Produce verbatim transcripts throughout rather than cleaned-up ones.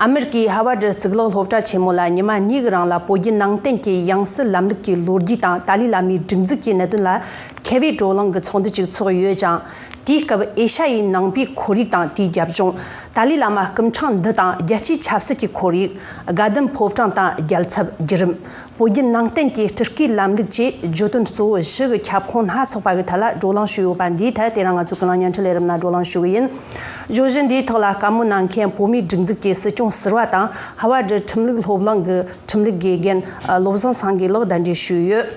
ཨ་མེ་རི་ཀའི་ཧ་ཝར་ཌི་གཙུག་ལག་སློབ་གྲྭ་ཆེན་མོ་ལ་ཉི་མ་གཉིས་ཀྱི་རིང་ལ་བོད་བརྒྱུད་ནང་བསྟན་གྱི་ཡང་སྲིད་ལམ་ལུགས་ཀྱི་ལོ་རྒྱུས་དང་ཏཱ་ལའི་བླ་མའི་སྒྲིག་འཛུགས་ཀྱི་གནད་དོན་ལ་མཁས་པའི་བགྲོ་གླེང་གི་ཚོགས་འདུ་ཅིག་ཚོགས་ཡོད་ཅིང་། དེའི་སྐབས་ཨེ་ཤ་ཡའི་ནང་པའི་ཁོར་ཡུག་དང་དེའི་རྒྱབ་ལྗོངས། ཏཱ་ལའི་བླ་མ་སྐུ་ཕྲེང་འདི་དང་རྒྱལ་སྤྱིའི་ཆབ་སྲིད་ཀྱི་ཁོར་ཡུག། དགའ་ལྡན་ཕོ་བྲང་དང་རྒྱལ་ཚབ་བརྒྱུད་རིམ། བོད་བརྒྱུད་ནང་བསྟན་གྱི་སྤྲུལ་སྐུའི་ལམ་ལུགས་བཅས་བརྗོད་དོན་གཙོ་བོ་བཞི་གི་ཁྱབ་ཁོངས་སྣ་ཚོགས་པ་གི་ཐད་ལ་བགྲོ་གླེང་ཞུས་ཡོད་པ་འདིའི་ཐད་དེ་རིང་ང་ཚོའི་ཀུན་གླེང་བརྙན་འཕྲིན་ལས་རིམ་ནང་བགྲོ་གླེང་ཞུ་གི་ཡིན། བརྗོད་གཞི་འདིའི་ཐོག་ལ་བཀའ་མོལ་གནང་མཁན་བོད་མིའི་སྒྲིག་འཛུགས་ཀྱི་སྲིད་སྐྱོང་ཟུར་པ་དང་ཧ་ཝར་ཌི་ཁྲིམས་ལུགས་སློབ་གླིང་གི་ཁྲིམས་ལུགས་དགེ་རྒན་བློ་བཟང་སངས་རྒྱས་ལགས་གདན་འདྲེན་ཞུས་ཡོད།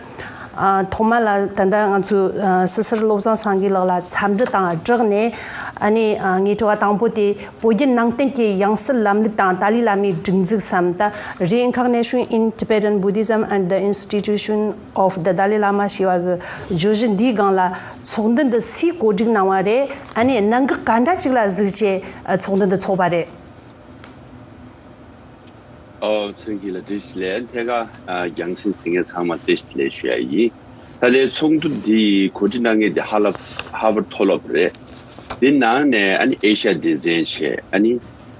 ཨ། ཐོག་མ་ལ་ད་ལྟ་ང་ཚོས་ཨ་སི་སུར་བློ་བཟང་སངས་རྒྱས་ལགས་ལ་འཚམས་འདྲི་དང་སྦྲགས་ནས། ཨ་ནི་ཨ་ངའི་དྲི་བ་དང་པོ་དེ། བོད་བརྒྱུད་ནང་བསྟན་གྱི་ཡང་སྲིད་ལམ་ལུགས་དང་ཏཱ་ལའི་བླ་མའི་སྒྲིག་འཛུགས་སམ། ད་Reincarnation in Tibetan Buddhism and the Institution of the Dalai Lama ཞེས་པ་གི་བརྗོད་གཞི་འདིའི་སྒང་ལ་ཚོགས་འདུ་འདི་སུས་གོ་སྒྲིག་གནང་བ་རེད། ཨ་ནི་གནད་འགག་ག་འདྲ་ཅིག་ལ་གཟིགས་བྱས་ཚོགས་འདུ་འདི་ཚོགས་པ་རེད། ཨོ། ཚོན་གྱི་ལ་བཀྲ་ཤིས་བདེ་ལེགས། ཐད་ཀར་ཨ་རྒྱང་སྲིང་གཟིགས་མཁན་ཚང་མ་བཀྲ་ཤིས་བདེ་ལེགས་ཞུ་ཡ་ཡིན། ད་ལྟའི་ཚོགས་འདུ་འདི་གོ་སྒྲིག་གནང་མཁན་དེ་ཧ་ལབ་ཧ་ཝར་མཐོ་སློབ་རེད། འདི་ནང་ནས་ཨ་ནི་ཨེ་ཤ་ཡ་སྡེ་ཚན་བྱས། ཨ་ནི་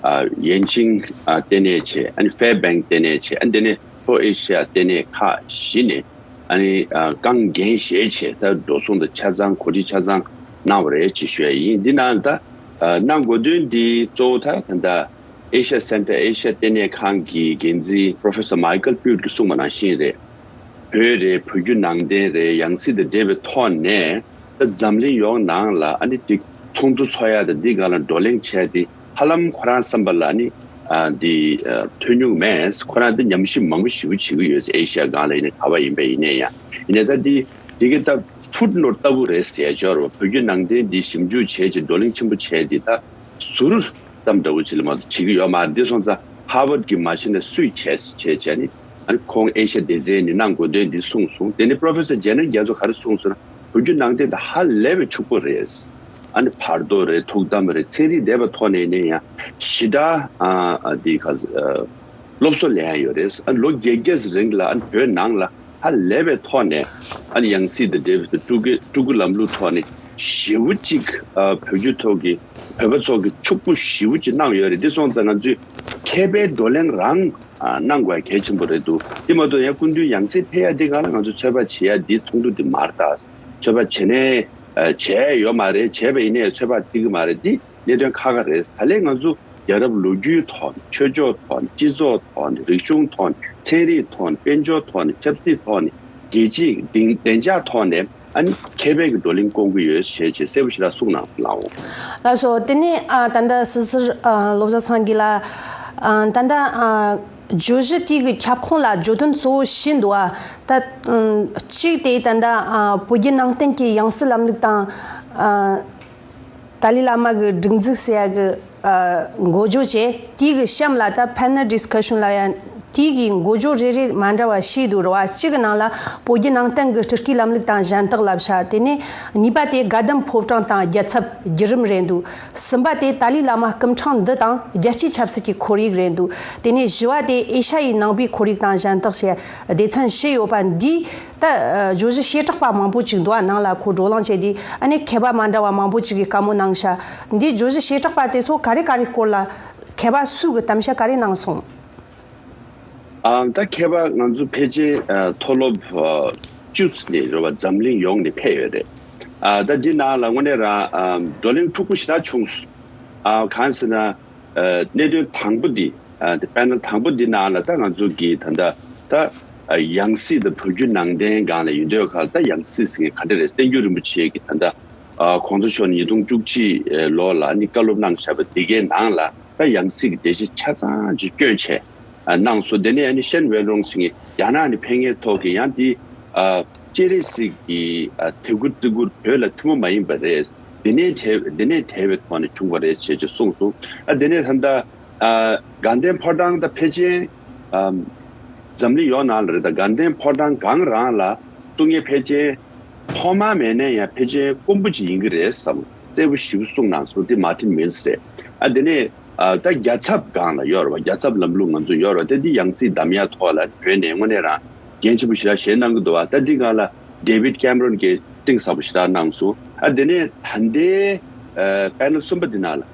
ཨ་ཡན་ཅིང་ཨ་ལྟེ་གནས་བྱས། ཨ་ནི་ཧྥེ་བེང་ལྟེ་གནས་བྱས། ཨ་ནི་དེ་ནས་ལྷོ་ཨེ་ཤ་ཡ་ལྟེ་གནས་ཁག་བཞི་ནས་ཨ་ནི་ཨ་རྐང་འགན་བཞེས་བྱས། ད་འགྲོ་སོང་དང་ཆ་ཚང་གོ་སྒྲིག་ཆ་ཚང་གནང་བ་རེད་ཅེས་ཞུ་ཡ་ཡིན། འདི་ནང་ད་ཨ་གནང་དགོས་དོན་འདི་གཙོ་བོ་ད་ད་ལྟ་ཨེ་ཤ་ཡ་སེན་ཊར་ཨེ་ཤ་ཡ་ལྟེ་གནས་ཁང་གི་འགན་འཛིན་Professor Michael Pyot གིས་གསུངས་པ་ནང་བཞིན་རེད། བོད་རེད། བོད་བརྒྱུད་ནང་བསྟན་རེད། ཡང་སྲིད་དང་འབྲེལ་བའི་ཐོག་ནས་ད་འཛམ་གླིང་ཡོངས་ནང་ལ་ཨ་ནི་ཅིག་ཚོགས་འདུ་ཚོགས་ཡ་དང་འདི་སྒང་ལ་བགྲོ་གླེང་བྱས་ཏེ་ཧ་ལམ་ཁོ་རང་བསམ་པ་ལ་ཨ་ནི་ཨ་འདི་ཨ་ཐོན་མྱོང་མེད། ཁོ་རང་འདི་ཉམས་ཞིབ་མང་པོ་ཞེ་པོ་བྱེད་ཀྱི་ཡོད། ཨེ་ཤ་ཡ་སྒང་ལ་ཡིན་ནའི་ག་བ་ཡིན་པ་ཡིན་ནའི་ཡང་ཡིན་ནའི་ད་འདི་འདི་གི་ད་ཕུཊ་ནོཊ་ལྟ་བུ་རེད་ཟེར་ཡ་ཅིག་ཡོད་རེད་བ། བོད་བརྒྱུད་ནང་བསྟན་འདི་ཞིབ་འཇུག་བྱས་ཅིག་བགྲོ་གླེང་ཆེན་པོ་བྱས་ཏེ་ད་ཟུར་ཙམ་འདྲ་བོ་ཅིག་ལ་མ་གཏོགས་བྱེད་ཀྱི་ཡོད་མ་རེད། འདི་སོང་ཙང་ཧར་ཝརཌ་གི་མ་གཞི་ནས་སུས་བྱས་བྱས་བྱས་ནི་ཨ་ནི་ཁོང་ཨེ་ཤ་ཡ་སྡེ་ཚན་ནས་གནང་དགོས་དོན་འདི་གསུངས་སོང་། དེ་ནས་Professor Janet རྒྱ་མཚོ་ག་རེ་གསུངས་སོང་ན། བོད་བརྒྱུད་ནང་བསྟན་དེ་ཧ་ལས་པའི་ཕྱུག་པོ་རེད། ཨ་ནི་བར་དོ་རེད། ཐུགས་དམ་རེད། ཚན་རིག་འདྲེས་པའི་ཐོག་ནས་ནས་ཡང་ཞེ་དྲག་ཨ་ཨ་འདི་ག་ཨ་སློབ་གསོ་ལེན་ཡ་ཡོད་རེད། ཨ་ལོ་བརྒྱད་བརྒྱ་རིང་ལ་ཨ་ནི་བོད་ནང་ལ་ཧ་ལས་པའི་ཐོག་ནས་ཨ་ནི་ཡང་སྲིད་དང་འབྲེལ་བའི་སྤྲུལ་སྐུ་སྤྲུལ་སྐུ་ལམ་ལུགས་ཐོག་ནས་ཞེ་པོ་ཅིག་ཨ་བོད་བརྒྱུད་ཐོག་གི་བོད་པ་ཚོ་གི་ཕྱུག་པོ་ཞེ་པོ་ཅིག་གནང་ཡོད་རེད། འདི་སོང་ཙང་ང་ཚོས་མཁས་པའི་བགྲོ་གླེང་རང་ཨ་གནང་དགོས་ཡ་གལ་ཆེན་པོ་རེད་འདུག་འདི་མ་གཏོགས་ཡང་སྐུ་མདུན་ཡང་སྲིད་ཕེབས་ཡ་འདི་སྒང་ལ་ང་ཚོ་ཚོད་དཔག་བྱེད་ཡ་འདི་ཚོགས་འདུ་འདི་མ་རེད་ད། ཚོད་དཔག་བྱེད་ནས་ཨ་བྱས་ཡོད་མ་རེད། བྱས་པ་ཡིན་ནའི་ཚོད་དཔག་བརྩི་གི་མ་རེད། འདི་གནད་དོན་ཁག་ཁག་རེད། ད་ལན་ང་ཚོ་རྒྱལ་རབས་ལོ་རྒྱུས་ཐོག་ནས། ཆོས་ཕྱོགས་ཐོག་ནས། སྤྱི་ཚོགས་ཐོག་ནས། རིག་གཞུང་ཐོག་ནས། ཚན་རིག་ཐོག་ནས། དཔལ་འབྱོར་ཐོག་ནས། ཆབ་སྲིད་ཐོག་ནས། རྒྱལ་སྤྱིའི་བདེ་བདེ་འཇགས་ཐོག་ནས་ཨ་ནི་མཁས་པའི་གི་བགྲོ་གླེང་སྐོང་གི་ཡོད་ཞེས་བྱས་གསལ་པོ་ཞེ་དྲག་གསུངས་གནང་སོང་ལགས། ལགས་སོ། དེ་ནས་ཨ་ད་ལྟ་སི་སུར་ཨ་བློ་བཟང་སངས་རྒྱས་ལགས། ཨ་ད་ལྟ་ཨ་བརྗོད་གཞི་དེའི་གི་ཁྱབ་ཁོངས་ལ་བརྗོད་དོན་གཙོ་བོ་བཞི་འདུག་ཨ། ད་ཨ་གཅིག་དེ་ད་ལྟ་ཨ་བོད་བརྒྱུད་ནང་བསྟན་གྱི་ཡང་སྲིད་ལམ་ལུགས་དང་ཨ་ཏཱ་ལའི་བླ་མ་གི་སྒྲིག་འཛུགས་ཟེར་ཡ་གི་ཨ་འགོ་བརྗོད་བྱས། དེའི་གི་གཤམ་ལ་ད་panel discussion ལབ་ཡ། དེའི་གི་འགོ་བརྗོད་རེ་རེ་མ་འདྲ་བ་བཞི་འདུག་རེད་བ། གཅིག་གི་ནང་ལ་བོད་བརྒྱུད་ནང་བསྟན་གི་སྤྲུལ་སྐུའི་ལམ་ལུགས་དང་གཞན་དག་ལབ་ཤག་དེ་ནས་གཉིས་པ་དེ་དགའ་ལྡན་ཕོ་བྲང་དང་རྒྱལ་ཚབ་བརྒྱུད་རིམ་རེད་འདུག་གསུམ་པ་དེ་ཏཱ་ལའི་བླ་མ་སྐུ་ཕྲེང་འདི་དང་རྒྱལ་སྤྱིའི་ཆབ་སྲིད་ཀྱི་ཁོར་ཡུག་རེད་འདུག་དེ་ནས་བཞི་བ་དེ་ཨེ་ཤ་ཡའི་ནང་པའི་ཁོར་ཡུག་དང་གཞན་དག་ཞེས་སྡེ་ཚན་བཞི་ཡོད་པ་འདིས། ད་ཨ་བརྗོད་གཞི་བྱེ་བྲག་པ་མང་པོ་ཅིག་འདུག་ཨ། ནང་ལ་ཁོ་བགྲོ་གླེང་བྱས་དུས་ཨ་ནི་མཁས་པ་མ་འདྲ་བ་མང་པོ་ཅིག་གིས་བཀའ་མོལ་གནང་ཤག་འདིའི་བརྗོད་གཞི་བྱེ་བྲག་པ་དེ་ཚོ་ག་རེ་ག་རེའི་སྐོར་ལ་མཁས་པ་སུས་གི་གཏམ་བཤད་ག་རེ་གནང་སོང་། ཨ་ད་མཁས་པ་ང་ཚོ་ཕལ་ཆེར་ཨ་མཐོ་སློབ་ཨ་བཅུ་ནས་རེད་བ། འཛམ་གླིང་ཡོངས་ནས་ཕེབས་ཡོད་རེད། ཨ་ད་འདི་ནང་ལ་དངོས་གནས་རང་ཨ་བགྲོ་གླེང་འཁྲུག་པོ་ཞེ་དྲག་བྱུང་སོང་། ཨ་གང་ཟེར་ན། ཨ་གནད་དོན་དང་པོ་འདི། ཨ་དེ་པེ་ནལ་དང་པོ་འདི་ནང་ལ་ད་ང་ཚོ་གི་ད་ལྟ་ད་ཨ་ཡང་སྲིད་དང་བོད་བརྒྱུད་ནང་བསྟན་སྒང་ལ་ཡིན་དུས་ག་ལ་ད་ཡང་སྲིད་ཟེར་མཁན་ག་འདྲ་རེད། བསྟན་འགྱུར་རིན་པོ་ཆེ་གི་ད་ལྟ་ཨ་གོང་ས་མཆོག་ཉིས་སྟོང་བཅུ་གཅིག་ལོ་ལ་ནི་བཀའ་སློབ་གནང་བཞག་པ་འདི་གའི་ནང་ལ་ད་ཡང་སྲིད་ཀྱི་འགྲེལ་བཤད་ཆ་ཚང་ཅིག་བསྐྱོན་བྱས་ཨ་གནང་སོང་། དེ་ནས་ཨ་ནི་ཤན་ཝེན་རུང་ཟེར་མཁན་རྒྱ་ནག་ནས་ཕེབས་མཁན་ཐོག་གི་ཡང་འདི་ཨ་སྤྱན་རས་གཟིགས་ཀྱི་ཨ་དད་གུས་བརྩི་བཀུར་བོད་ལ་ཐུན་མོང་མ་ཡིན་པ་རེད། དེ་ནས་བྲལ་དེ་ནས་བྲལ་བའི་ཐོག་ནས་བྱུང་བ་རེད་ཅེས་ཅིག་གསུངས་སོང་། ཨ་དེ་ནས་ད་ལྟ་ཨ་དགའ་ལྡན་ཕོ་བྲང་ད་ཕལ་ཆེར་ཨ་འཛམ་གླིང་ཡོངས་ནང་ལ་རེད། ད་དགའ་ལྡན་ཕོ་བྲང་སྒང་རང་ལ་གསུང་མཁན་ཕལ་ཆེར་ཐོག་མ་མེད་ནའི་ཡང་ཕལ་ཆེར་དཀོན་པོ་ཅིག་ཡིན་གྱི་རེད་བསམ། གསལ་པོ་ཞིབ་གསུངས་གནང་སོང་། དེ་མར་ཊིན་མིལ་ལི་རེད། ཨ་དེ་ནས་ཨ་ད་རྒྱལ་ཚབ་སྒང་ལ་ཡོད་རེད་བ། རྒྱལ་ཚབ་ལམ་ལུགས་ང་ཚོ་ཡོད་རེད་བ། དེ་འདི་ཡང་སྲིད་གདམ་ཡ་ཐོག་ལ་བོད་ནས་དངོས་གནས་རང་འགན་ཆེན་པོ་ཞེ་དྲག་བཞེས་གནང་གི་འདུག་བ། ད་འདི་སྒང་ལ་ཌེ་བིཌ་ཀེམ་རོན་གྱིས་གཏིང་ཟབ་པོ་ཞེ་དྲག་གནང་སོང་། ཨ་དེ་ནས་ད་ལྟའི་ཨ་པེ་ནལ་གསུམ་པ་འདི་ནང་ལ་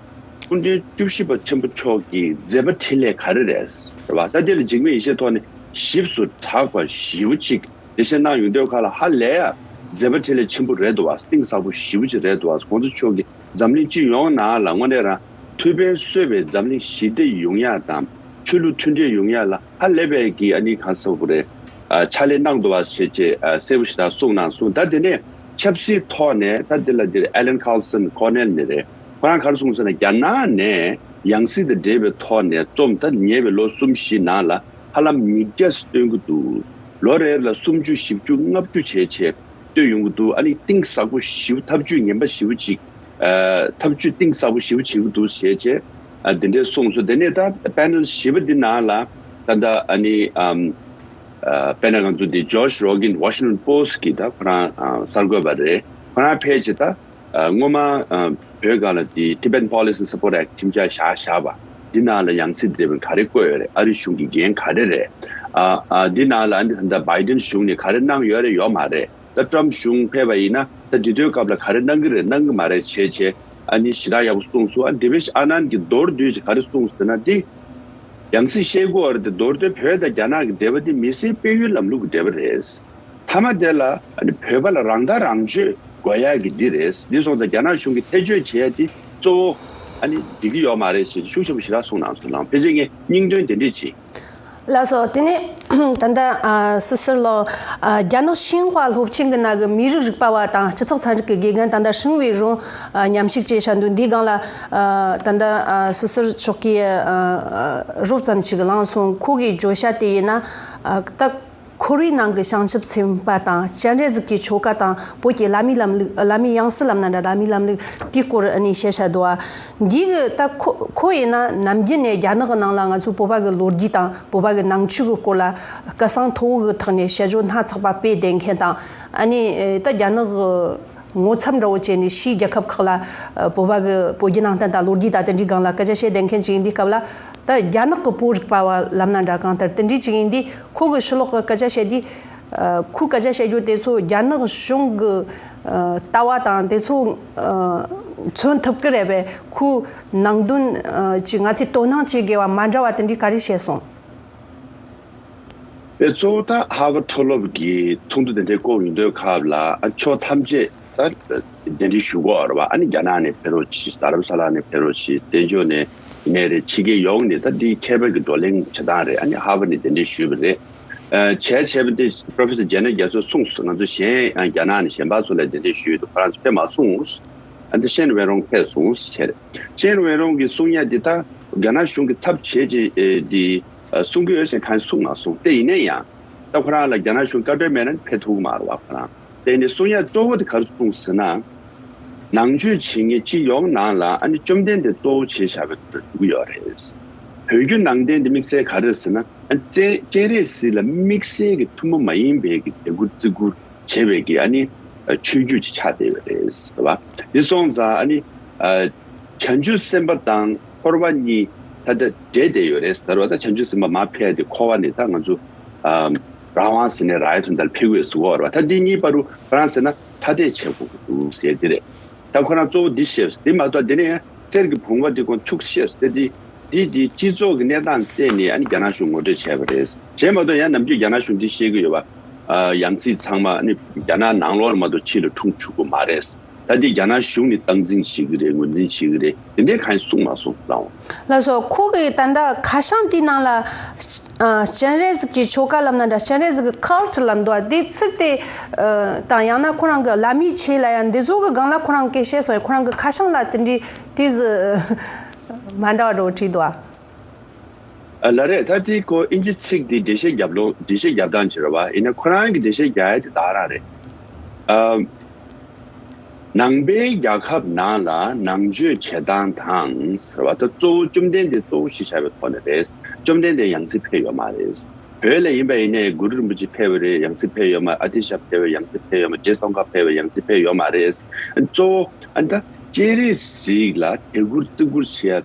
སྐུ་ཕྲེང་བཅུ་བཞི་པ་ཆེན་པོ་མཆོག་གི་མཛད་པ་འཕྲིན་ལས་ག་རེ་རེད་རེད་བ། ད་དེ་ལ་འཇིགས་མེད་ཡེ་ཤེས་ཐོག་ནས་ཞིབ་ཏུ་གྲགས་པ་ཞེ་པོ་ཅིག་འགྲེལ་བཤད་གནང་ཡོང་དུས་ཁ་ལ་ཧ་ལས་ཡ། མཛད་པ་འཕྲིན་ལས་ཆེན་པོ་རེད་འདུག་བ། གཏིང་ཟབ་པོ་ཞེ་པོ་ཅིག་རེད་འདུག་བ། ཁོང་ཚོ་མཆོག་གིས་འཛམ་གླིང་སྤྱི་ཡོངས་ནང་ལ་དངོས་གནས་རང་ཐུབ་པས་གསོས་པའི་འཛམ་གླིང་ཞི་བདེ་ཡོང་ཡ་དང་ཆོས་ལུགས་མཐུན་སྒྲིལ་ཡོང་ཡ་ལ་ཧ་ལས་པའི་གི་ཨ་ནི་ག་ཟེར་དགོས་རེད། ཨ་ཕྱག་ལས་གནང་འདུག་བ་ཞེས་བྱས་ཨ་གསལ་པོ་ཞེ་དྲག་གསུངས་གནང་སོང་། ད་དེ་ནས་ཆབ་སྲིད་ཐོག་ནས་ད་འདི་ལ་འདིར་ཨེ་ལན་ཁར་སན་ཁོ་ནེལ་ནས་རེད། ཁོ་རང་ག་རེ་གསུངས་ཟེར་ན་རྒྱ་ནག་ནས་ཡང་སྲིད་དང་འབྲེལ་བའི་ཐོག་ནས་རྩོམ་ད་ཉེ་བའི་ལོ་གསུམ་བཞི་ནང་ལ་ཧ་ལམ་ཉིས་བརྒྱ་སྟོན་གྱི་འདུག་ལོ་རེ་ལ་སུམ་ཅུ་བཞི་བཅུ་ལྔ་བཅུ་བྱས་བྱས་སྟོན་ཡོང་གི་འདུག་ཨ་ནི་གཏིང་ཟབ་པོ་ཞེ་པོ་ཐབས་ཇུས་ངན་པ་ཞེ་པོ་ཅིག་ཨ་ཐབས་ཇུས་གཏིང་ཟབ་པོ་ཞེ་པོ་བྱེད་ཀྱི་འདུག་ཞེས་བྱས་ཨ་འདི་འདྲས་གསུངས་སོང་། དེ་ནས་ད་པེ་ནལ་བཞི་པ་འདི་ནང་ལ་ད་ལྟ་ཨ་ནི་ཨམ་ཨ་དཔེར་ན་ང་ཚོ་འདི་ཇོཤ་རོ་གིན་ཝ་ཤིང་ཊོན་པོ་སི་གི་ད་ཁོ་རང་ཨ་གསར་འགོད་པ་རེད། ཁོ་རང་ཕལ་ཆེར་ད་ཨ་སྔོན་མ་ཨ་བོད་སྒང་ལ་འདི་Tibetan Policy Support Act ཁྲིམས་འཆར་བཞག་བཞག་པ་འདི་ནང་ལ་ཡང་སྲིད་འདི་རེད་པས་ག་རེ་བཀོད་ཡོད་རེད། ཨ་རི་གཞུང་གི་འགན་ག་རེ་རེད། ཨ་ཨ་འདི་ནང་ལ་ཨ་ནི་ད་ལྟ་བྷའི་ཌེན་གཞུང་ནས་ག་རེ་གནང་ཡོད་རེད་ཡོད་མ་རེད། ད་ཊྲམ་གཞུང་ཕེབས་པ་ཡིན་ན་ད་འདི་དུས་སྐབས་ལ་ག་རེ་གནང་གི་རེད་གནང་གི་མ་རེད་བྱས་བྱས་ཨ་ནི་ཞེ་དྲག་ཡག་པོ་གསུངས་སོང་། ཨ་ནི་དེ་བས་ཨ་ནན་གྱིས་མདོར་བསྡུས་ཀྱིས་ག་རེ་གསུངས་ཟེར་ན་འདི་ཡང་སྲིད་བཤད་དགོས་པ་རེད་དེ། མདོར་བསྡུས་བོད་དང་རྒྱ་ནག་གི་འབྲེལ་བ་འདི་མི་སེར་སྤེལ་ཡུལ་ལམ་ལུགས་ཀྱི་འབྲེལ་བ་རེད། མཐའ་མ་དེ་ལ་ཨ་ནི་བོད་པ་ལ་རང་ཐག་རང་གཅོད་དགོས་ཡག་གི་འདི་རེད། འདི་སོང་ཙང་རྒྱ་ནག་གཞུང་གིས་ཐེ་བྱུས་བྱེད་ཡ་དེ་གཙོ་བོ་ཨ་ནི་འགྲིག་གི་ཡོད་མ་རེད་ཞེས་ཤུགས་ཆེན་པོ་ཞེ་དྲག་གསུངས་གནང་སོང་། ལགས་ཕལ་ཆེར་ངས་སྙིང་དོན་དེ་འདྲས་བྱས། ལགས་སོ། དེ་ནས་ད་ལྟ་ཨ་སི་སི་ལོ་ཨ་རྒྱ་ནག་ཤིན་ཧྭ་སློབ་ཆེན་གྱི་ནང་གི་མི་རིགས་རིག་པ་བ་དང་སྤྱི་ཚོགས་ཚན་རིག་གི་དགེ་རྒན་ད་ལྟ་ཧྲིན་ཝེ་རུང་ཨ་མཉམ་ཞུགས་བྱས་བཞག་འདུག་འདིའི་སྒང་ལ་ཨ་ད་ལྟ་ཨ་སི་སི་མཆོག་གིས་ཨ་རོབ་ཙམ་ཞིག་གླེང་སོང་། ཁོ་གི་བརྗོད་བྱ་དེ་ཡིན་ན་ཨ་ད་ཁོར་ཡུག་ནང་གི་བྱང་ཆུབ་སེམས་དཔའ་དང་སྤྱན་རས་གཟིགས་ཀྱི་ཆོ་ག་དང་བོད་ཀྱི་བླ་མའི་ལམ་ལུགས། བླ་མའི་ཡང་སྲིད་ལབ་ན་འདྲ་བླ་མའི་ལམ་ལུགས་དེའི་སྐོར་ཨ་ནི་བཤད་བཞག་འདུག་ཨ། འདི་གི་ད་ཁོ་ཁོ་ཡིན་ན་ནམ་རྒྱུན་ནས་རྒྱ་ནག་གི་ནང་ལ་ང་ཚོའི་བོད་པ་གི་ལོ་རྒྱུས་དང་བོད་པ་གི་ནང་ཆོས་ཀྱི་སྐོར་ལ་སྐད་གསང་མཐོ་བོ་གི་ཐོག་ནས་དཔྱད་བརྗོད་སྣ་ཚོགས་པ་སྤེལ་བསྡད་མཁན་དང་། ཨ་ནི་ཨེ་ད་རྒྱ་ནག་གི་ངོ་ཚབ་འདྲ་བོ་བྱས་ནས་ཕྱིའི་རྒྱལ་ཁབ་ཁག་ལ་ཨ་བོད་པ་གི་བོད་བརྒྱུད་ནང་བསྟན་དང་ལོ་རྒྱུས་དང་དེ་འདྲའི་སྒང་ལ་སྐད་ཆ་བཤད་བསྡད་མཁན་ཅིག་ཡིན་དུས་སྐབས་ལ། ད་རྒྱ་ནག་གི་བོད་རིག་པ་བ་ལབ་ན་འདྲ་གང་ལྟར་དེ་འདྲའི་ཅིག་ཡིན་དུས་ཁོ་གི་ཕྱི་ལོགས་གི་སྐད་ཆ་བཤད་དུས། ཨ་ཁོའི་སྐད་ཆ་བཤད་རྒྱུ་དེ་ཚོ་རྒྱ་ནག་གཞུང་གི་ཨ་ལྟ་བ་དང་དེ་ཚོ་ཨ་མཚོན་ཐུབ་ཀྱི་རེད་པས། ཁོའི་ནང་དོན་ཨ་ཅིག་ང་ཚོས་དོ་སྣང་བྱེད་དགོས་པ་མ་འདྲ་བ་དེ་འདྲའི་ག་རེ་བཤད་སོང་། དེ་གཙོ་བོ་ད་ཧར་ཝརཌ་མཐོ་སློབ་ཀྱི་ཚོགས་འདུ་དེ་འདྲའི་བསྐོང་ཡོང་དུས་སྐབས་ལ་ཨ་ཕྱོགས་ཐམས་ཅད་ད་གདན་འདྲེན་ཞུ་དགོས་རེད་པ། ཨ་ནི་རྒྱ་ནག་ནས་ཕེབས་རོགས་གྱིས། རྡ་རམ་ས་ལ་ནས་ཕེབས་རོགས་གྱིས། བཙན་བྱོལ་ནས་ཡིན་ནའི་རེད། ཕྱི་རྒྱལ་ཡོངས་ནས་ད་འདི་མཁས་པ་གི་བགྲོ་གླེང་བྱེད་སྟངས་རེད། ཨ་ནི་ཧར་ཝརཌ་ནས་གདན་འདྲེན་ཞུས་པ་རེད། ཨ་བྱས་བྱས་པ་འདི་Professor Jenner རྒྱ་མཚོས་གསུངས་སོང་། ང་ཚོ་གཞན་ཨ་རྒྱ་ནག་ནས་གཞན་པ་ཚོ་ལ་གདན་འདྲེན་ཞུས་འདུག་ཁོ་རང་ཚོ་ཕེབས་མ་སོང་། ཨ་འདི་ཤེན་ཝེ་རོང་ཕེབས་སོང་ཟེར། ཤེན་ཝེ་རོང་གིས་གསུང་ཡ་འདི་ད་རྒྱ་ནག་གཞུང་གིས་ཚབ་བྱས་ཅིག་ཨེ་འདི་ཨ་གསུང་གི་ཡོད་ཟེར་གང་གསུང་མ་སོང་། དེ་ཡིན་ན་ཡང་ད་ཁོ་རང་ལ་རྒྱ་ནག་གཞུང་བཀའ་འཁྲོལ་མེད་ན་ཕེབས་ཐུབ་ཀྱི་མ་རེད་པ། ཁོ་རང་དེ་ནི་གསུང་ཡ་གཙོ་བོ་དེ་ག་རེ་གསུངས་ཟེར་ན། ནང་ཆོས་བྱེད་མཁན་སྤྱི་ཡོངས་ནང་ལ་ཨ་ནི་བཅོམ་ལྡན་འདས་གཙོ་བོ་བྱས་བཞག་པའི་འདུག་ཡོད་རེད། བོད་བརྒྱུད་ནང་བསྟན་དེ་དམིགས་བསལ་ག་རེ་ཟེར་ན། ཨ་སྤྱན་སྤྱན་རས་གཟིགས་ལ་དམིགས་བསལ་གྱི་ཐུན་མོང་མ་ཡིན་པའི་གི་དད་བཀུར་བརྩི་བཀུར་བྱེད་པའི་གི་ཨ་ནི་ཆོས་བརྒྱུད་ཅིག་ཆགས་བསྡད་ཡོད་རེད་ཟེར་བ། འདི་སོང་ཙང་ཨ་ནི་ཨ་བྱང་ཆུབ་སེམས་དཔའ་དང་འཁོར་བ་གཉིས་ད་ལྟ་འདྲེས་བསྡད་ཡོད་རེད་ཟེར་བ། ད་བྱང་ཆུབ་སེམས་དཔའ་མར་ཕེབས་ཏེ་འཁོར་བ་ནས་ད་ང་ཚོ་ཨ་རང་དབང་ཟེར་ནས་རང་དབང་དོན་དག་ལ་ཕེབས་དགོས་ཟེར་བ་རེད་བ། ད་འདི་གཉིས་བར་དུ་ཁོ་རང་ཟེར་ན་ཐ་དད་བྱེད་དགོས་ཀྱི་འདུག་ཟེར་དེ་རེད། ད་ཁོ་རང་གཙོ་བོ་འདི་བཤད་འདི་མ་གཏོགས་དེ་ནས་གསེར་གྱི་བུང་བ་འདི་ཁོང་ཕྱུགས་བཤད་དེ་འདི་འདི་འདི་སྤྱི་ཚོགས་ཀྱི་གནས་སྟངས་བལྟས་ནས་ཨ་ནི་རྒྱ་ནག་གཞུང་ངོ་སྤྲོད་བྱས་པ་རེད། གཞན་མ་གཏོགས་ཡང་ནམ་རྒྱུན་རྒྱ་ནག་གཞུང་འདི་བཤད་ཀྱི་ཡོད་པ། ཨ་ཡང་སྲིད་ཚང་མ་ཨ་ནི་རྒྱ་ནག་ནང་ལོགས་ལ་མ་གཏོགས་ཕྱི་ལ་འཁྲུངས་བཅུག་གི་མ་རེད། ད་འདི་རྒྱ་ནག་གཞུང་ནས་སྟངས་འཛིན་བྱེད་ཀྱི་རེད། ངོས་འཛིན་བྱེད་ཀྱི་རེད། དེ་འདྲའི་གང་ཡང་གསུངས་མ་སོང་ལགས། ལགས་སོ། ཁོ་གི་ད་ལྟ་ཁ་བྱང་དེའི་ནང་ལ་ཨ་སྤྱན་རས་གཟིགས་ཀྱི་ཆོ་ག་ལབ་ན་འདྲ་སྤྱན་རས་གཟིགས་ཀྱི་cult ལབ་འདུག་དེ་ཚིག་དེ་ཨ་དང་ཡང་ན་ཁོ་རང་གི་བླ་མའི་ཆོས་ལབ་ཡ་འདི་ཚོ་གི་སྒང་ལ་ཁོ་རང་སྐད་བཤད་སོང་། ཁོ་རང་གི་ཁ་བྱང་ལ་དེ་འདྲའི་དེ་ཟི་མ་འདྲ་བ་འགྲོ་བྲིས་འདུག་ཨ། ཨ་ལ་རེད། ད་དེ་ཁོ་ཨིན་ཇི་ཚིག་དེ་འགྲེལ་བཤད་རྒྱབ་ལོ་འགྲེལ་བཤད་རྒྱབ་སྟངས་བྱེད་རེད་བ། ཡིན་ན་ཁོ་རང་གི་འགྲེལ་བཤད་རྒྱག་ཡ་དེ་ད་རང་རེད། ཨ། ནང་པའི་རྒྱལ་ཁབ་ནང་ལ་ནང་ཆོས་བྱེད་སྟངས་དང་ཟེར་བ་ད་གཙོ་བོ་བཅོམ་ལྡན་འདས་གཙོ་བོ་གཞི་བཞག་པའི་ཐོག་ནས་རེད། བཅོམ་ལྡན་འདས་ཡང་སྲིད་ཕེབས་ཡོད་མ་རེད། བོད་ལ་ཡིན་པ་ཡིན་ནའི་གུ་རུ་རིན་པོ་ཆེ་ཕེབས་པ་རེད། ཡང་སྲིད་ཕེབས་ཡོད་མ། ཨ་ཏི་ཤ་ཕེབས་པ་ཡང་སྲིད་ཕེབས་ཡོད་མ། རྗེ་ཙོང་ཁ་ཕེབས་པ་ཡང་སྲིད་ཕེབས་ཡོད་མ་རེད། གཙོ་བོ་ཨ་ད་སྤྱན་རས་གཟིགས་ལ་དད་བཀུར་བརྩི་བཀུར་བྱེད་ཡ་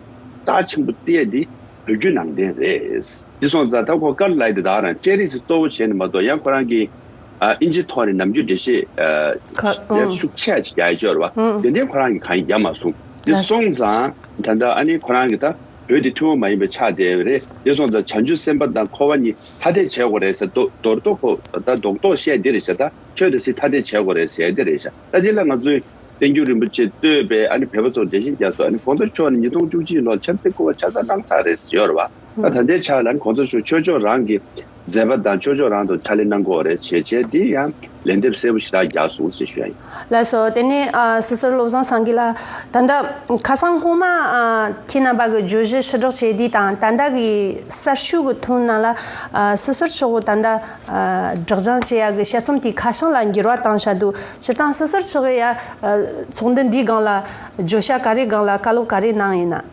རྩ་ཆེན་པོ་བལྟས་ཏེ་བོད་བརྒྱུད་ནང་བསྟན་རེད། འདི་སོང་ཙང་ད་ཁོ་དཀར་ལའི་དེ་དག་རང་སྤྱན་རས་གཟིགས་གཙོ་བོ་བྱས་ནས་མ་གཏོགས་ཡང་ཁོ་རང་གིས་ཨ་ཨིན་ཇི་ཐོག་ནས་ནམ་རྒྱུན་འགྲེལ་བཤད་ཨ་ཁ་ཡ་ཨང་ཤུགས་ཆེ་ཅིག་རྒྱག་ཡ་ཅིག་ཡོད་རེད་བ། ཨང་། དེ་འདྲའི་ཁོ་རང་གིས་གང་ཡང་རྒྱག་མ་སོང་། འདི་སོང་ཙང་ད་ལྟ་ཨ་ནི་ཁོ་རང་གི་ད་བོད་འདི་ཐུན་མོང་མ་ཡིན་པའི་ཆགས་བསྡད་པ་རེད། འདི་སོང་ཙང་བྱང་ཆུབ་སེམས་དཔའ་དང་འཁོར་བ་གཉིས་ཐ་དད་བྱེད་དགོས་རེད་ཟེར། མདོ་མདོར་མདོ་ཁོ་ད་རྡོག་རྡོག་བཤད་འདི་རེད་ཤག་ད་ཆོས་དང་སྲིད་ཐ་དད་བྱེད་དགོས་རེད་ཟེར་འདི་རེད་ཤག་ད་འདི་ལ་ང་ཚོས་བསྟན་འགྱུར་རིན་པོ་ཆེ་བསྟོད་པའི་ཨ་ནི་བོད་པ་ཚོར་འགྲེལ་བཤད་རྒྱག་སོང་། ཨ་ནི་གོང་ས་མཆོག་ནས་ཉིས་སྟོང་བཅུ་གཅིག་ལོར་ཆབ་སྲིད་སྐུ་པར་ཆ་ཚང་གནང་ཚར་རེད་ཟེར་ཡོད་རེད་བ། ད་ད་ལྟའི་ཆ་ལ་ཨ་ནི་གོང་ས་མཆོག་ཆོས་ཕྱོགས་རང་གི་མཛད་པ་དང་ཆོས་ཕྱོགས་རང་དུ་ཕྱག་ལས་གནང་དགོས་རེད་ཞེས་བྱས། འདི་ཡང་ལན་འདེབས་གསལ་པོ་ཞེ་དྲག་རྒྱག་སོང་ཞེས་ཞུ་ཡ་ཡིན། ལགས་སོ། དེ་ནས་ཨ་སྲིད་ཟུར་བློ་བཟང་སངས་རྒྱས་ལགས། ད་ལྟ་ཁ་སང་སྔོན་མ་ཨ་ཁྱེད་རྣམ་པ་གི་བརྗོད་གཞི་ཕྱིར་བསྒྲགས་བྱས་དུས་དང་ད་ལྟ་གི་གསར་ཤོག་གི་ཐོན་ནང་ལ་ཨ་སྲིད་ཟུར་མཆོག་གི་ད་ལྟ་ཨ་སྒྲོག་སྦྱང་བྱེད་ཡ་གི་དཔྱད་རྩོམ་དེའི་ཁ་བྱང་ལ་འགྱུར་བ་བཏང་བཞག་འདུག་སྤྱིར་བཏང་སྲིད་ཟུར་མཆོག་གིས་ཡ་ཨ་ཚོགས་འདུ་འདིའི་སྒང་ལ་བརྗོད་བྱ་ག་རེ་སྒང་ལ་བཀའ་སློབ་ག་རེ་གནང་ཡིན་ན།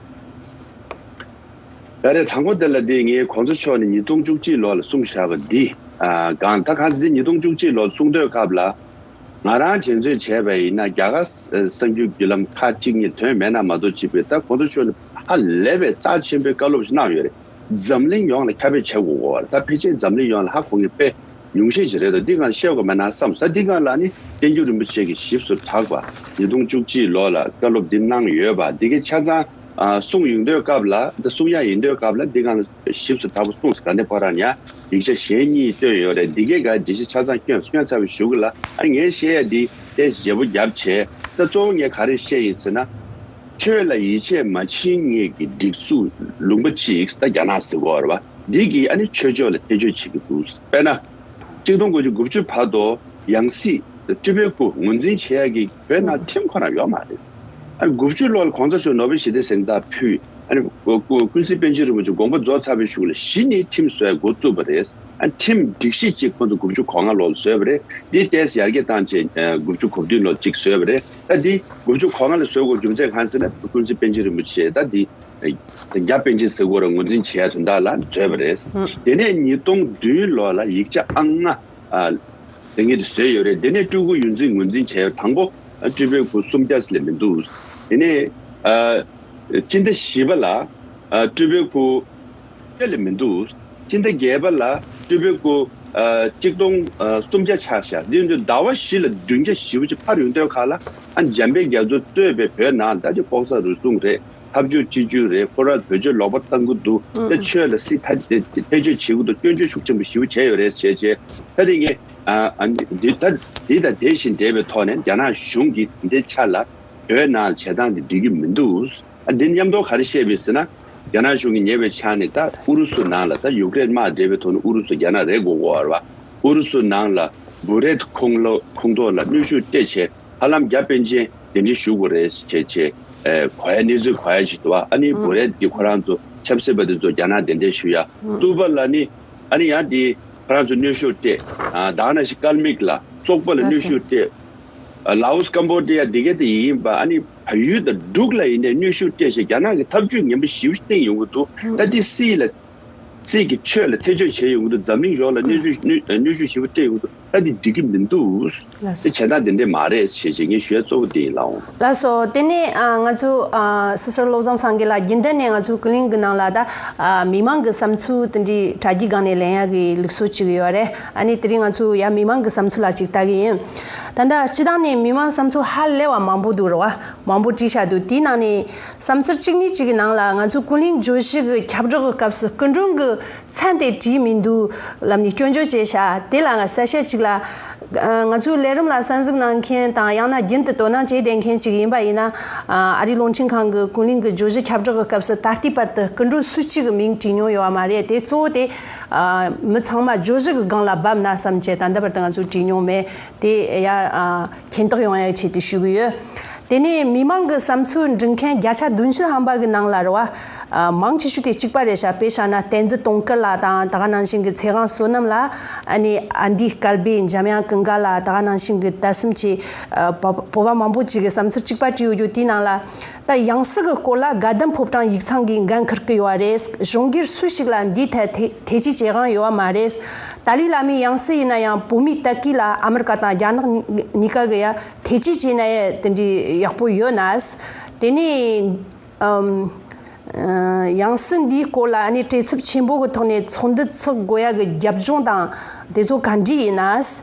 ད་རེས་དང་པོ་དེ་ལ་འདི་ངས་གོང་ས་མཆོག་ནས་ཉིས་སྟོང་བཅུ་གཅིག་ལོ་ལ་གསུངས་བཞག་པ་འདི་ཨ་གང་ད་གང་ཟེར་འདི་ཉིས་སྟོང་བཅུ་གཅིག་ལོ་ལ་གསུང་དུས་སྐབས་ལ་ང་རང་འགྲན་རྩོད་བྱས་པ་ཡིན་ན་རྒྱ་གར་གསར་འགྱུར་བརྒྱུད་ལམ་ཁག་གཅིག་གཉིས་ཐོན་མེད་ན་མ་གཏོགས་ཅིག་པས། ད་གོང་ས་མཆོག་ནས་ཧ་ལས་པའི་རྩ་ཆེན་པོའི་བཀའ་སློབ་ཞིག་གནང་ཡོད་རེད། འཛམ་གླིང་ཡོངས་ལ་ཁྱབ་སྤེལ་བྱེད་དགོས་གོ། ད་ཕལ་ཆེར་འཛམ་གླིང་ཡོངས་ལ་ཧ་གོ་མཁན་དཔེ་ཉུང་ཤས་ཅིག་རེད་དོ། འདི་གང་བཤད་དགོས་མེད་ན་བསམ་སོང་། འདི་གང་ལ་ནི་བསྟན་འགྱུར་རིན་པོ་ཆེ་གིས་ཞིབ་ཏུ་གྲགས་པ་ཉིས་སྟོང་བཅུ་གཅིག་ལོ་ལ་བཀའ་སློབ་འདི་གནང་ཡོད་པ་འདི་གའི་ཆ་ཚང་ཨ་གསུང་ཡོང་དུས་སྐབས་ལ་ད་གསུང་ཡ་ཡིན་དུས་སྐབས་ལ་འདི་གང་ལ་ཞིབ་ཏུ་གྲགས་པ་གསུངས་སོང་། ད་ལྟ་ཁོ་རང་ཡང་ཡིག་ཆ་གཞན་གཉིས་བཏོན་ཡོད་རེད། འདི་གའི་ག་འགྲེལ་བཤད་ཆ་ཚང་སྐྱོན་སྐྱོན་ཚར་བའི་གཞུག་ལ་ཨ་ངས་བཤད་ཡ་འདི་ཏོག་ཙམ་བརྗེ་པོ་བརྒྱབ་བྱས། ད་གཙོ་བོ་ངས་ག་རེ་བཤད་ཡིན་ཟེར་ན། ཆོས་ལ་ཡིད་ཆེས་མ་བྱེད་མཁན་གྱི་སྒྲིག་འཛུགས་ལུང་པ་གཅིག་ད་རྒྱ་ནག་ཟེར་གོ་རེད་བ། འདི་གིས་ཨ་ནི་ཆོས་ཕྱོགས་ལ་ཐེ་བྱུས་བྱེད་ཀྱི་འདུག་དཔེར་ན། གཅིག་སྟོང་དགུ་བརྒྱ་དགུ་བཅུ་བར་དུ་ཡང་སྲིད་སྤྲུལ་པའི་སྐུ་ངོས་འཛིན་བྱེད་ཡག་གི་བོད་ནང་ཁྲིམས་ཁོ་ན་ཡོད་མ་རེད། ཨ་ནི་དགུ་བཅུ་ལོ་ལ་གོང་ས་མཆོག་ནོ་བེལ་ཞི་བདེའི་གཟེངས་རྟགས་ཕུལ། ཨ་ནི་ཀུན་གཟིགས་པཎ་ཆེན་རིན་པོ་ཆེ་དགོངས་པ་རྫོགས་ཚར་བའི་གཞུག་ལ་གཞི་ནས་ཁྲིམས་བཟོ་ཡ་འགོ་བཙུགས་པ་རེད། ཨ་ཁྲིམས་སྒྲིག་གཞི་གཅིག་ཁོ་ཚོ་དགུ་བཅུ་གོ་ལྔ་ལོ་ལ་བཟོས་པ་རེད། འདི་ཏོག་ཙམ་ཡར་རྒྱས་བཏང་བྱས་དགུ་བཅུ་གོ་བདུན་ལོ་གཅིག་བཟོས་པ་རེད། ད་འདི་དགུ་བཅུ་གོ་ལྔ་ལ་བཟོས་དགོས་རྒྱུ་མཚན་གང་ཟེར་ན་ཀུན་གཟིགས་པཎ་ཆེན་རིན་པོ་ཆེ་ད་འདི་རྒྱ་པཎ་ཆེན་ཟེར་དགོས་ར་ངོས་འཛིན་བྱས་དོན་དག་ལ་བཟོས་པ་རེད། དེ་ནས་ཉིས་སྟོང་བདུན་ལོ་ལ་ཡིག་ཆ་ཨང་ལྔ་ཨ་དེ་ངེད་དུ་བཟོས་ཡོད་རེད། དེ་ནས་སྤྲུལ་སྐུ་ཡོངས་འཛིན་ངོས་འཛིན་བྱས་དང་པོ་སྤྲུལ་པའི་སྐུ་སུམ་བརྒྱ་ལས་མི་འདུག་དེ་ནས་ཨ་སྤྱི་ཟླ་བཞི་པ་ལ་ཨ་སྤྲུལ་པའི་སྐུ་བརྒྱ་ལས་མི་འདུག་སྤྱི་ཟླ་བརྒྱད་པ་ལ་སྤྲུལ་པའི་སྐུ་ཨ་གཅིག་སྟོང་ཨ་སུམ་བརྒྱ་ཆགས་ཤག་འདི་ཡིན་དུས་ཟླ་བ་བཞི་ལ་བདུན་བརྒྱ་བཞི་བཅུ་ཕར་ཡོང་དུས་ཁ་ལ་ཨ་འཇམ་དཔལ་རྒྱ་མཚོ་གཙོས་པའི་བོད་ནང་ད་ཅི་ལྐོག་ཟ་རུལ་སུངས་རེད། འཐབ་ཇུས་སྤྱི་སྤྱོད་རེད། ཁོ་རང་བོད་ཆོས་ལོག་པ་བཏང་གི་འདུག་ད་ཆོས་ལ་སྲིད་ཐ་ཐེ་བྱུས་བྱེད་ཀྱི་འདུག་སྐྱོན་བརྗོད་ཤུགས་ཆེན་པོ་ཞེ་པོ་བྱས་ཡོད་རེད་བྱས་བྱས། ད་དེ་ངས་ཨ་ཨ་འདི་ད་འདི་དང་དེ་བཞིན་འབྲེལ་བའི་ཐོག་ནས་རྒྱ་ནག་གཞུང་གིས་འདི་ཆ་ལ་བོད་ནང་བྱེད་སྟངས་འདི་འགྲིག་གི་མི་འདུག་ཨ་འདི་མཉམ་དུ་ག་རེ་བཤད་པས་ཟེར་ན། རྒྱ་ནག་གཞུང་གིས་ཉེ་བའི་ཆར་ནས་ད་ཨུ་རུ་སུ་ནང་ལ་ད་ཡུཀ་རེན་དམག་འབྲེལ་བའི་ཐོག་ནས་ཨུ་རུ་སུ་རྒྱ་ནག་རེད་དགོས་གོ་བ་རེད་བ། ཨུ་རུ་སུ་ནང་ལ་བུ་རེད་ཁོང་ལོ་ཁོང་ཐོག་ལ་གནོན་ཤུགས་སྤྲད་བྱས་ཧ་ལམ་རྒྱ་པཎ་ཆེན་གདན་འདྲེན་ཞུ་དགོས་རེད་བྱས་བྱས་ཨེ་གོ་ཡ་གནས་ཚུལ་གོ་ཡ་ཞིག་འདུག་བ། ཨ་ནི་བུ་རེད་ཀྱི་ཁོ་རང་ཚོ་ཆབ་སྲིད་པ་དེ་ཚོ་རྒྱ་ནག་གདན་འདྲེན་ཞུ་ཡ། ཏུ་པ་ལ་ནི་ཨ་ནི་ཡང་དེ་ཁོ་རང་ཚོ་གནོན་ཤུགས་སྤྲད། ཨ་ད་ག་ནང་བཞིན་ཀལ་མིག་ལ་སོག་པོ་ལ་གནོན་ཤུགས་སྤྲད། ལའོ་སི་ཀམ་བོ་ཌི་ཡ་འདི་ག་དེ་ཡིན་པ། ཨ་ནི་བལ་ཡུལ་དང་འབྲུག་ལ་ཡིན་ནའི་གནོན་ཤུགས་སྤྲད་བྱས་རྒྱ་ནག་གི་ཐབས་ཇུས་ངན་པ་ཞེ་པོ་ཞིག་བསྟན་ཡོང་གི་འདུག་ད་འདི་སྲིད་ལ་སྲིད་ཀྱི་ཆོས་ལ་ཐེ་བྱུས་བྱས་ཡོང་གི་འདུག་འཛམ་གླིང་ཡོངས་ལ་གནོན་ཤུགས་གནོན་གནོན་ཤུགས་ཞེ་པོ་སྤྲད་ཡོང་གི་འདུག་ད་འདི་འགྲིག་གི་མི་འདུག་ལགས་སོ། དེ་བྱེད་སྟངས་དེ་འདྲས་མ་རེད་ཞེས་བྱས་ངས་ཞུ་ཡ་གཙོ་བོ་དེ་ཡིན་ལགས་འོང་། ལགས་སོ། དེ་ནས་ཨ་ང་ཚོ་ཨ་སྲིད་ཟུར་བློ་བཟང་སངས་རྒྱས་ལགས་རྒྱུན་ལྡན་ནས་ང་ཚོའི་ཀུན་གླེང་གི་ནང་ལ་ད་ཨ་མི་མང་གི་བསམ་ཚུལ་དེ་འདྲའི་དྲ་རྒྱའི་སྒང་ནས་ལེན་ཡ་གི་ལུགས་སྲོལ་ཅིག་ཡོད་རེད། ཨ་ནི་དེ་རིང་ང་ཚོ་ཡ་མི་མང་གི་བསམ་ཚུལ་ལ་ཅིག་ལྟ་གི་ཡིན། ད་ལྟ་སྤྱི་བཏང་ནས་མི་མང་བསམ་ཚུལ་ཧ་ལས་པ་མང་པོ་འདུག་རེད་བ། མང་པོ་བྲིས་བཞག་འདུག་དེའི་ནང་ནས་བསམ་ཚུལ་གཅིག་གཉིས་གཅིག་གི་ནང་ལ་ང་ཚོའི་ཀུན་གླེང་བརྗོད་གཞི་གི་ཁྱབ་བསྒྲགས་ཀྱི་སྐབས་སུ་སྐུ་མགྲོན་གྱི་མཚན་དེ་བྲིས་མི་འདུག་ལབ་ནས་སྐྱོན་བརྗོད་བྱས་ཤག་དེ་ལ་ང་གསལ་བཤད་གཅིག་ལ། ང་ཚོའི་ལས་རིམ་ལ་གསན་གཟིགས་གནང་མཁན་དང་ཡང་ན་རྒྱུན་དུ་དོ་སྣང་བྱས་བསྡད་མཁན་གཅིག་ཡིན་པ་ཡིན་ན། ཨ་རིའི་རླུང་འཕྲིན་ཁང་གི་ཀུན་གླེང་གི་བརྗོད་གཞི་ཁྱབ་བསྒྲགས་ཀྱི་སྐབས་སུ་ད་ལྟའི་བར་དུ་སྐུ་མགྲོན་སུ་གཅིག་གི་མིང་བྲིས་མྱོང་ཡོད་པ་མ་རེད། དེ་གཙོ་བོ་དེ་མི་ཚང་མ་བརྗོད་གཞི་གི་སྒང་ལ་བབས་ན་བསམ་བྱས་ད་ལྟ་བར་དུ་ང་ཚོས་བྲིས་མྱོང་མེད། དེ་ཡ་མཁྱེན་རྟོགས་ཡོང་ཡའི་ཆེད་དུ་ཞུ་གི་ཡོད། དེ་ནས་མི་མང་གི་བསམ་ཚུལ་འབྲི་མཁན་བརྒྱ་ཆ་བདུན་ཅུ་ཐམ་པ་གི་ནང་ལ་རེད་བ། ཨ་མང་ཆེ་ཤོས་དེ་གཅིག་པ་རེད་ཤག་དཔེ་བཞག་ན་བསྟན་འཛིན་དུང་དཀར་ལགས་དང་ད་ག་ནང་བཞིན་གྱི་ཚེ་དབང་བསོད་ནམས་ལགས། ཨ་ནི་ཨ་འདི་སྐལ་བྷེ་འཇམ་དབྱངས་ཀུན་དགའ་ལགས། ད་ག་ནང་བཞིན་གྱི་ད་གསུམ་གྱི་ཨ་བོད་བོད་པ་མང་པོ་ཅིག་གི་བསམ་ཚུལ་གཅིག་པ་བྲིས་ཡོད་རྒྱུ་དེའི་ནང་ལ། ད་ཡང་སྲིད་ཀྱི་སྐོར་ལ་དགའ་ལྡན་ཕོ་བྲང་ཡིག་ཚང་གིས་འགན་འཁུར་གྱི་ཡོད་རེད། གཞུང་སྒེར་སུ་ཞིག་ལ་འདིའི་ཐད་ཐེ་ཐེ་ཇུས་བྱེད་དབང་ཡོད་པ་མ་རེད། ཏཱ་ལའི་བླ་མའི་ཡང་སྲིད་ཡིན་ན་ཡང་བོད་མིའི་ལྟ་སྐུལ་ལ་ཨ་མི་རི་ཀ་དང་རྒྱ་ནག་གཉིས་ཀ་གི་ཡ་ཐེ་ཇུས་བྱས་ན་ཡ་དེ་འདྲའི་ཡག་པོ་ཡོད་ན། དེ་ནས་ཨམ། ཡང་སྲིད་འདིའི་སྐོར་ལ་ཨ་ནི་བྲེལ་འཚུབ་ཆེན་པོ་གི་ཐོག་ནས་ཚོགས་འདུ་ཚོགས་དགོས་ཡ་གི་རྒྱབ་ལྗོངས་དང་དེ་ཚོ་ག་འདྲ་ཡིན་ན།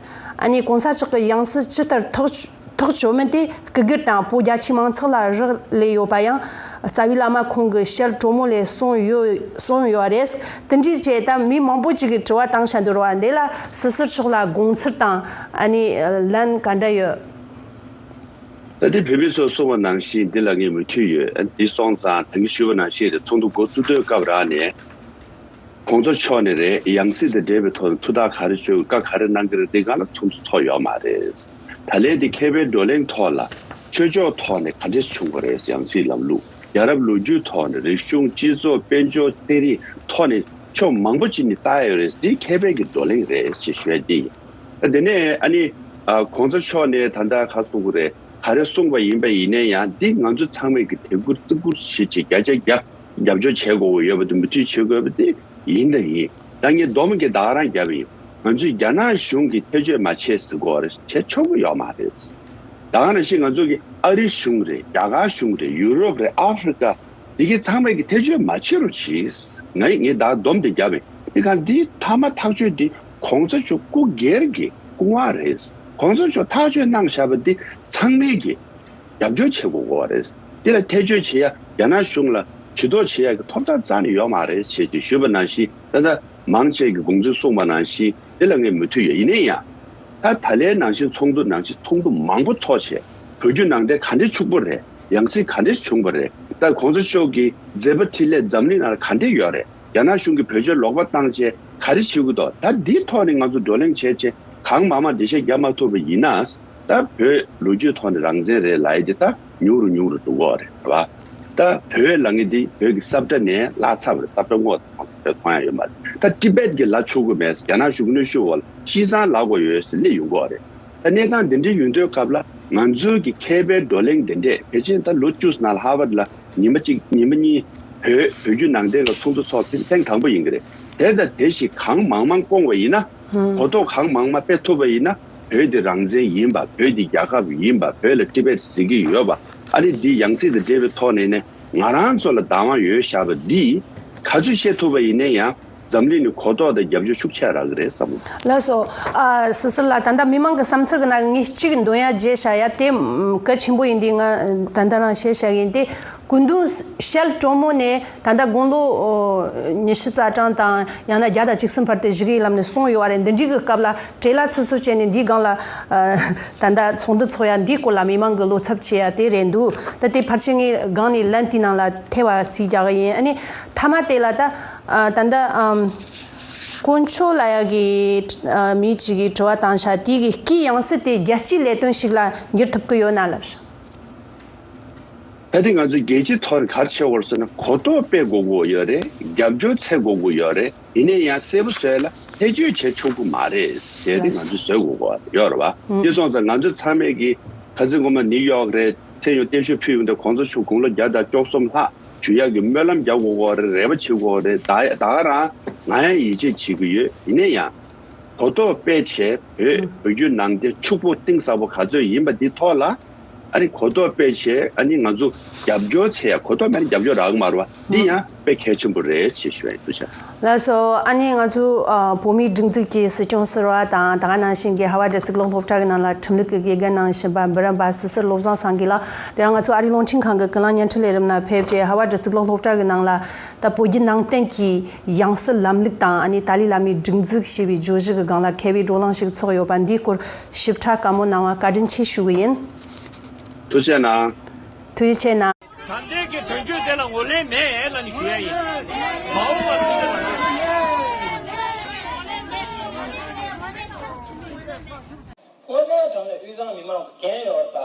ཨ་ནི་གོང་ས་མཆོག་གི་ཡང་སྲིད་ཇི་ལྟར་ཐག་ཆོད་ ཐག་ཆོད་མིན་དེ་སྐུ་སྒེར་དང་བོད་རྒྱ་ཆེའི་མང་ཚོགས་ལ་རག་ལས་ཡོད་པ་ཡང་རྩ་བའི་བླ་མ་ཁོང་གི་ཞལ་དྲོན་མོ་ལས་གསུངས་ཡོད་གསུངས་ཡོད་རེད། དེ་འདྲའི་ཆེད་དུ་མི་མང་པོ་ཅིག་གིས་དྲི་བ་བཏང་བྱ་འདུག་ར། འདི་ལ་སྲིད་ཟུར་མཆོག་ལ་དགོངས་ཚུལ་དང་ཨ་ནི་ལན་ག་འདྲ་ཡོད། ད་དེ་བོད་མི་ཚོས་གསུངས་པ་ནང་བཞིན་འདི་ལ་ངས་མོས་མཐུན་ཡོད། ཨ་འདི་སོང་ཙང་ད་གིན་ཞུས་པ་ནང་བཞིན་རེད། ཚོགས་འདུ་འགོ་བཙུགས་དུས་སྐབས་རག་ནས། གོང་ས་མཆོག་ནས་རེད། ཡང་སྲིད་དང་འབྲེལ་བའི་ཐོག་ནས་ཐུགས་ཐག་ག་རེ་གཅོད་དགོས། བཀའ་ག་རེ་གནང་གི་རེད། འདི་སྒང་ལ་ཚོགས་འདུ་ཚོགས་ཡོད་མ་རེད། ད་ལན་འདི་མཁས་པའི་བགྲོ་གླེང་ཐོག་ལ་ཆོས་ཕྱོགས་ཐོག་ནས་ག་འདྲས་བྱུང་བ་རེད། ཡང་སྲིད་ལམ་ལུགས། རྒྱལ་རབས་ལོ་རྒྱུས་ཐོག་ནས། རིག་གཞུང་། སྤྱི་ཚོགས། དཔལ་འབྱོར། ཚན་རིག་ཐོག་ནས་ཕྱོགས་མང་པོ་ཅིག་ནས་བལྟ་ཡ་ཡོད་རེད། འདི་མཁས་པའི་གི་བགྲོ་གླེང་རེད་ཅེས་ཞུ་ཡ་འདི་ཡིན། ད་དེ་ནས་ཨ་ནི་ཨ་གོང་ས་མཆོག་ནས་ད་ལྟ་ག་གསུང་གི་རེད། ག་རེ་གསུངས་པ་ཡིན་པ་ཡིན་ནའི་ཡང་འདི་ང་ཚོ་ཚང་མས་གི་དད་བཀུར་བརྩི་བཀུར་བྱེད་ཅིག་བརྒྱ་ཆ་བརྒྱ་རྒྱབ་སྐྱོར་བྱེད་དགོས་ཀྱི་ཡོད་པ་དང་མོས་མཐུན་བྱེད་དགོས་པ་དེ་ཡིན་དང་ཡིན། ད་ངས་སྡོམ་གི་ད་ག་རང་བརྒྱབ་ཡིན། ང་ཚོས་རྒྱ་ནག་གཞུང་གིས་ཐེ་བྱུས་མ་བྱེད་ཟེར་དགོས་རེད། བྱེད་ཆོག་གི་ཡོད་མ་རེད། ད་ག་ནང་བཞིན་ང་ཚོ་གི་ཨ་རི་གཞུང་རེད། རྒྱ་གར་གཞུང་རེད། ཡུ་རོབ་རེད། ཨ་ཧྥེ་རི་ཀ་འདི་གའི་ཚང་མས་ཀྱི་ཐེ་བྱུས་མ་བྱེད་རོགས་གྱིས། ངས་ངས་ད་སྡོམ་དེ་བརྒྱབ་ཡིན། དེ་ག་འདི་མཐའ་མ་ཐག་གཅོད་འདི་གོང་ས་མཆོག་སྐུ་སྒེར་གྱི་སྐུ་དབང་རེད། གོང་ས་མཆོག་ཐག་གཅོད་གནང་བཞག་པ་འདི་ཚང་མས་ཀྱི་རྒྱབ་སྐྱོར་བྱེད་དགོས་དགོས་པ་རེད། འདི་ལ་ཐེ་བྱུས་བྱེད་ཡ་རྒྱ་ནག་གཞུང་ལ་ཇུས་གཏོགས་བྱེད་ཡ་གི་ཐོབ་ཐང་རྩ་ནས་ཡོད་མ་རེད་ཅེས་ཀྱི་ཞུས་པ་ནང་བཞིན། ད་ལྟ་མང་ཆེ་གི་དགོངས་ཚུལ་གསུངས་པ་ནང་བཞིན་འདི་ལ་ངས་མོས་མཐུན་ཡོད། ཡིན་ན་ཡང་། ད་ད་ལན་ནང་བཞིན་ཚོགས་འདུ་ནང་བཞིན་ཚོགས་འདུ་མང་པོ་ཚོགས་བྱས། བོད་བརྒྱུད་ནང་བསྟན་ག་འདྲས་ཕྱུག་པོ་རེད། ཡང་སྲིད་ག་འདྲས་བྱུང་བ་རེད། ད་གོང་ས་མཆོག་གི་མཛད་པ་འཕྲིན་ལས་འཛམ་གླིང་ནང་ལ་ག་འདྲས་ཡོད་རེད། རྒྱ་ནག་གཞུང་གིས་བོད་ཆས་ལོག་པ་བཏང་བྱས་ག་རེ་བྱེད་ཀྱི་འདུག་ད་འདིའི་ཐོག་ནས་ང་ཚོ་བགྲོ་གླེང་བྱས་བྱས་གང་མང་མང་འགྲེལ་བཤད་རྒྱག་མ་ཐུབ་པ་ཡིན་ན། ད་བོད་ལོ་རྒྱུས་ཐོག་ནས་རང་བཙན་རེད་ལབ་ཡ་དེ་ད་ཉུང་རུ་ཉུང་རུ་འགྲོ་གི་རེད་བ། ད་བོད་ལབ་མཁན་འདི་བོད་ཀྱི་ས་བཀྲ་ནས་བརླག་ཚར་བ་རེད། ས་བཀྲ་སྔོག་བོད་མཐོང་ཡ་ཡོད་མ་རེད། ད་ཊི་བེད་ཀྱི་ལ་ཆོག་གི་མེད། རྒྱ་ནག་གཞུང་གནོན་ཤུགས་འོག་ལ་ཤི་སང་ལབ་དགོས་ཡོད་ཟེར་སླེབས་ཡོང་གི་རེད། ད་གནས་སྟངས་འདི་འདྲའི་ཡོང་དུས་སྐབས་ལ་ང་ཚོའི་གི་མཁས་པའི་བགྲོ་གླེང་འདི་འདྲས་ཕལ་ཆེར་ད་ལོ་བཅུ་ནང་ལ་ཧར་ཝར་ལ་ཉི་མ་གཅིག་ཉི་མ་གཉིས་བོད་བོད་བརྒྱུད་ནང་བསྟན་ལ་ཚོགས་འདུ་ཚོགས་ཕལ་ཆེར་ཐེངས་དང་པོ་ཡིན་གི་རེད། དེ་དང་དེ་བཞིན་གང་མང་མང་བསྐོང་བ་ཡིན་ན། གོ་རྟོགས་གང་མང་མང་སྤེལ་ཐུབ་པ་ཡིན་ན། བོད་འདི་རང་བཙན་ཡིན་པ། བོད་འདི་རྒྱལ་ཁབ་ཡིན་པ། བོད་ལ་ཊི་བེད་ཟེར་གི་ཡོད་པ། ཨ་ནི་འདི་ཡང་སྲིད་དང་འབྲེལ་བའི་ཐོག་ནས་ནས་ང་རང་ཚོ་ལ་བདག་དབང་ཡོད་བཞག་པ་འདི་ག་ཚོད་བཤད་ཐུབ་པ་ཡིན་ན་ཡང་འཛམ་གླིང་ནས་གོ་རྟོགས་དང་རྒྱབ་སྐྱོར་ཤུགས་ཆེ་རག་གི་རེད་བསམ། ལགས་སོ། ཨ་སྲིད་ཟུར་ལགས། ད་ལྟ་མི་མང་གི་བསམ་ཚུལ་གི་ནང་ངས་གཅིག་འདོན་ཡ་བརྗེད་བཞག་ཡ་དེ་གལ་ཆེན་པོ་ཡིན་དུས་ང་ད་ལྟ་རང་བཤད་བཞག་གི་ཡིན་ཏེ། སྐུ་མདུན་ཞལ་དྲོན་མོ་ནས་ད་ལྟ་དགུང་ལོ་ཉི་ཤུ་རྩ་གྲངས་དང་ཡང་ན་བརྒྱ་དང་བཅུ་གསུམ་བར་དུ་བཞུགས་ཡིན་ལབ་ནས་གསུངས་ཡོད་པ་རེད། འདི་འདྲའི་གི་སྐབས་ལ་བྲེལ་བ་ཚིག་ཚིག་བྱས་ནས་འདིའི་སྒང་ལ་ད་ལྟ་ཚོགས་འདུ་ཚོགས་ཡ་འདིའི་སྐོར་ལ་མི་མང་གི་བློ་འཚབ་བྱེད་ཡ་དེ་རེད་འདུག་ད་དེ་ཕལ་ཆེར་ངས་སྒང་ནས་ལན་དེའི་ནང་ལ་ཐེ་བ་རྩིས་རྒྱག་གི་ཡིན། ཨ་ནི་མཐའ་མ་དེ་ལ་ད་ད་ལྟ་དཀོན་མཆོག་ལབ་ཡ་གི་མི་གཅིག་གིས་དྲི་བ་བཏང་ཤག་དེའི་གི་སྐུའི་ཡང་སྲིད་དེ་རྒྱལ་སྤྱིའི་ལས་དོན་ཞིག་ལ་འགྱུར་ཐུབ་ཀྱི་ཡོད་ན་ལབ་ཤག་ད་ལྟ་ང་ཚོ་རྒྱལ་སྤྱིའི་ཐོག་ནས་ག་རེ་བྱེད་དགོས་རེད་ཟེར་ན། གོ་རྟོགས་སྤེལ་དགོས་ཀྱི་ཡོད་རེད། རྒྱབ་སྐྱོར་འཚོལ་དགོས་ཀྱི་ཡོད་རེད། ཡིན་ན་ཡང་གསལ་པོ་བཟོས་ལ་ཐེ་བྱུས་བྱེད་ཆོག་གི་མ་རེད་ཟེར་ཏེ་ང་ཚོས་བཟོ་དགོས་ཀྱི་ཡོད་རེད་བ། དེ་སོང་ཙང་ང་ཚོ་ཚང་མས་ཀྱི་ཁ་སང་སྔོན་མ་ནིའུ་ཡོག་རེད། མཚན་ཡོད་བརྟན་བཞུགས་ཕུལ་ཡོང་དུས་གོང་ས་མཆོག་དགུང་ལོ་བརྒྱ་དང་བཅུ་གསུམ་ལྷག་བཞུགས་ཡག་གི་སྨོན་ལམ་རྒྱག་དགོས་ཀྱི་རེད། རེ་བ་བྱེད་དགོས་ཀྱི་རེད། ད་ད་ག་རང་ང་ཡང་ཡིད་ཆེས་བྱེད་ཀྱི་ཡོད། ཡིན་ན་ཡང་གོ་རྟོགས་སྤེལ་བྱས་བོད་བོད་བརྒྱུད་ནང་བསྟན་ཕྱུག་པོ་གཏིང་ཟབ་པོ་ག་ཚོད་ཡིན་པ་འདི་ཐོག་ལ། ཨ་ནི་གོ་རྟོགས་སྤེལ་བྱས། ཨ་ནི་ང་ཚོ་རྒྱབ་སྐྱོར་བྱེད་ཡ། གོ་རྟོགས་མེད་ན་རྒྱབ་སྐྱོར་རག་གི་མ་རེད་བ། འདི་ཡང་དཔེ་གལ་ཆེན་པོ་རེད་ཅེས་ཞུ་ཡ་ཡིན། ཐུགས་རྗེ་ཆེ། ལགས་སོ། ཨ་ནི་ང་ཚོ་ཨ་བོད་མིའི་སྒྲིག་འཛུགས་ཀྱི་སྲིད་སྐྱོང་ཟུར་པ་དང་ད་ག་ནང་བཞིན་གྱི་ཧ་ཝ་དྲ་ཚིགས་ལོག་སློབ་གྲྭ་གི་ནང་ལ་ཁྲིམས་ལུགས་ཀྱི་དགེ་རྒན་གནང་བཞིན་པ་འབུམ་རམས་པ་སྲིད་ཟུར་བློ་བཟང་སངས་རྒྱས་ལགས། དེ་རིང་ང་ཚོ་ཨ་རིའི་རླུང་འཕྲིན་ཁང་གི་ཀུན་གླེང་བརྙན་འཕྲིན་ལས་རིམ་ནང་ཕེབས་རྗེས་ཧ་ཝ་དྲ་ཚིགས་ལོག་སློབ་གྲྭ་གི་ནང་ལ་ད་བོད་བརྒྱུད་ནང་བསྟན་གྱི་ཡང་སྲིད་ལམ་ལུགས་དང་ཨ་ནི་ཏཱ་ལའི་བླ་མའི་སྒྲིག་འཛུགས་ཞེས་པའི་བརྗོད་གཞི་གི་སྒང་ལ་མཁས་པའི་བགྲོ་གླེང་ཞིག་ཚོགས་ཡོད་པ་འདིའི་སྐོར་ཞིབ་ཕྲ་བཀའ་མོལ་གནང་བར་བཀའ་དྲིན་ཆེ་ཞུ་གི་ཡིན། ཐུགས་རྗེ་གནང་། ཐུགས་རྗེ་ཆེ་གནང་། ད་ལྟའི་གི་དོན་གཅོད་དེ་ལ་ངོས་ལེན་མེད་ལབ་ནས་ཞུ་ཡ་ཡིན། མ་འོངས་པར་དེ་ལ་ང་ཚོས། དངོས་གནས་དྲང་གནས་དབུས་གཙང་མི་མང་ཚོ་འགན་ཡོད་ད།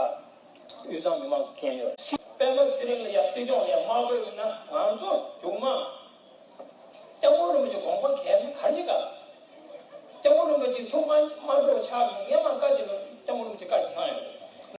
དབུས་གཙང་མི་མང་ཚོ་འགན་ཡོད། སྤེན་པ་ཚེ་རིང་ལ་ཡ་སྲིད་སྐྱོང་ལ་ཡ་དམག་དོན་ཡོད་ན་ང་ཚོ་མཇུག་མ། སྐྱབས་མགོན་རིན་པོ་ཆེ་དགོངས་པ་གལ་ག་རེ་བྱེད་ག་སྐྱབས་མགོན་རིན་པོ་ཆེ་ཐུགས་མ་མ་སྤྲོ་ཆགས་མི་ངས་མ་བཀའ་བྱེད་ལ་སྐྱབས་མགོན་རིན་པོ་ཆེ་བཀའ་བྱེད་གནང་ཡོད།